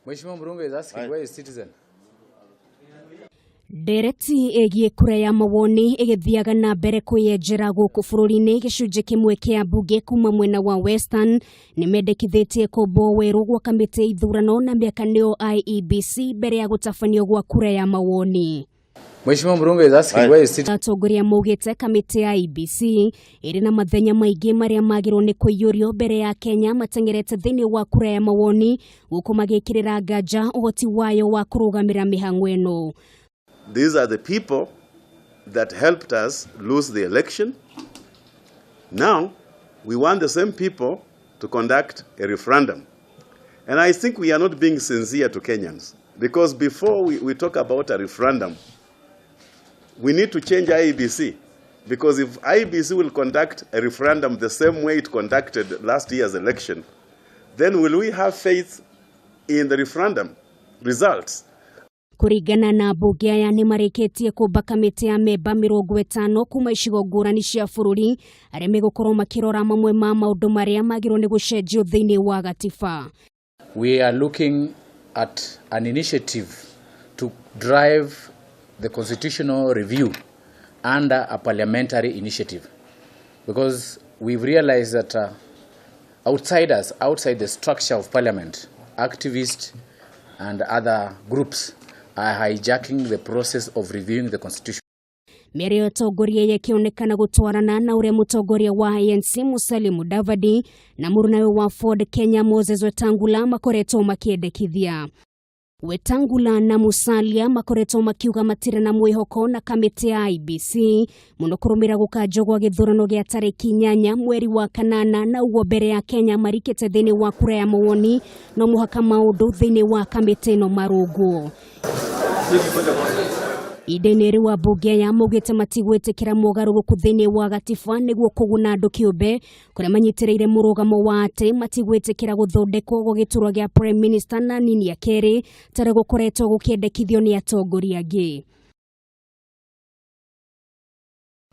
Mheshimiwa Murunga is asking, where is Citizen? Ndereti ĩgiĩ kura ya mawoni ĩgĩthiaga na mbere kwĩyenjera gũkũ bũrũri-inĩ. Gĩcunjĩ kĩmwe kĩa mbunge kuma mwena wa Western nĩmendekithĩtie kũmbwo werũ gwa kamĩtĩ ya ithurano na mĩaka nĩyo IEBC mbere ya gũtabanio gwa kura ya mawoni. Mheshimiwa Murunga is asking, where is Citizen? Atongoria maugĩte kamĩtĩ ya IEBC ĩrĩ na mathenya maingĩ marĩa magĩrĩirwo nĩ kũiyũrio mbere ya Kenya mateng'erete thĩinĩ wa kura ya mawoni, gũkũ magĩkĩrĩra nganja ũhoti wayo wa kũrũgamĩra mĩhang'o ĩno. These are the people that helped us lose the election. Now, we want the same people to conduct a referendum. And I think we are not being sincere to Kenyans, because before we talk about a referendum, we need to change IEBC. Because if IEBC will conduct a referendum the same way it conducted last year's election, then will we have faith in the referendum results? Kũringana na mbunge aya, nĩ marĩkĩtie kũmba kamĩtĩ ya memba 50 kuma icigo ngũrani cia bũrũri arĩa megũkorwo makĩrora mamwe ma maũndũ marĩa magĩrĩirwo nĩ gũcenjio thĩinĩ wa gatiba. We are looking at an initiative to drive the constitutional review under a parliamentary initiative, because we've realized that outsiders outside the structure of parliament, activists and other groups, are hijacking the process of reviewing the constitution. Mĩario ya atongoria ĩkĩonekana gũtwarana na ũrĩa mũtongoria wa ANC Musalia Mudavadi na mũrunawe wa Ford Kenya Moses Wetangula makoretwo makĩendekithia. Wetangula na Musalia makoretwo makiuga matirĩ na mwĩhoko na kamĩtĩ ya IEBC mũno kũrũmĩrĩra gũkanjwo gwa gĩthurano gĩa tarĩki 8 mweri wa kanana, na ũguo mbere ya Kenya marikĩte thĩinĩ wa kura ya mawoni no mũhaka maũndũ thĩinĩ wa kamĩtĩ ĩno marũngwo. Ihinda-inĩ rĩu, ambunge aya maugĩte matigwĩtĩkĩra mogarũrũku thĩinĩ wa gatiba nĩguo kũguna andũ kĩũmbe, kũrĩa manyitĩrĩire mũrũgamo wa atĩ matigwĩtĩkĩra gũthondekwo gwa gĩturwa gĩa prime minister na nini ya kerĩ tarĩ gũkoretwo gũkĩendekithio nĩ atongoria angĩ.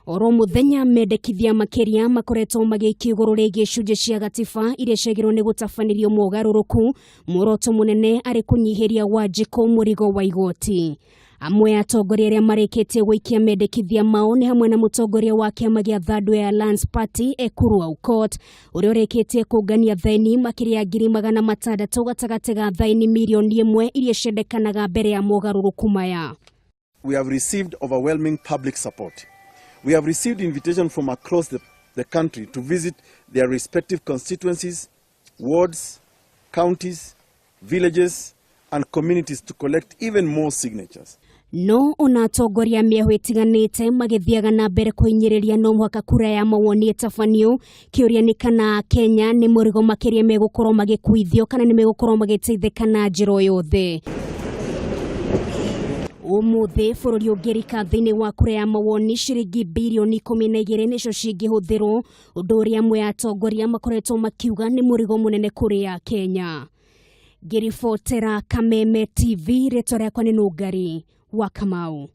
Oro mũthenya mendekithia makĩria makoretwo magĩikio igũrũ rĩgiĩ icunjĩ cia gatiba iria ciagĩrĩirwo nĩ gũtabanĩrio mogarũrũku, muoroto mũnene arĩ kũnyihĩria Wanjikũ mũrigo wa igoti. Amwe a atongoria arĩa marĩkĩtie gũikia mendekithia mao nĩ hamwe na mũtongoria wa kĩama gĩa Third Alliance Party Ekuru Aukot, ũrĩa ũrĩkĩtie kũngania thaini makĩria ya 600,000 gatagatĩ ga thaini 1 mirioni iria ciendekanaga mbere ya mogarũrũku maya. We have received overwhelming public support. We have received invitation from across the country to visit their respective constituencies, wards, counties, villages, and communities to collect even more signatures. No ona atongoria mĩahũ ĩtiganĩte magĩthiaga na mbere kũhinyĩrĩria no mũhaka kura ya mawoni ĩtabanio, kĩũria nĩ kana Kenya nĩ mũrigo makĩria megũkorwo magĩkuithio kana nĩ megũkorwo magĩteithĩka na njĩra o yothe. Ũmũthĩ bũrũri ũngĩrika thĩinĩ wa kura ya mawoni, ciringi 12 birioni nĩcio cingĩhũthĩrwo, ũndũ ũrĩa amwe a atongoria makoretwo makiuga nĩ mũrigo mũnene kũrĩ a Kenya. Ngĩribotera Kameme TV, rĩtwa rĩakwa nĩ Nũngari wa Kamau.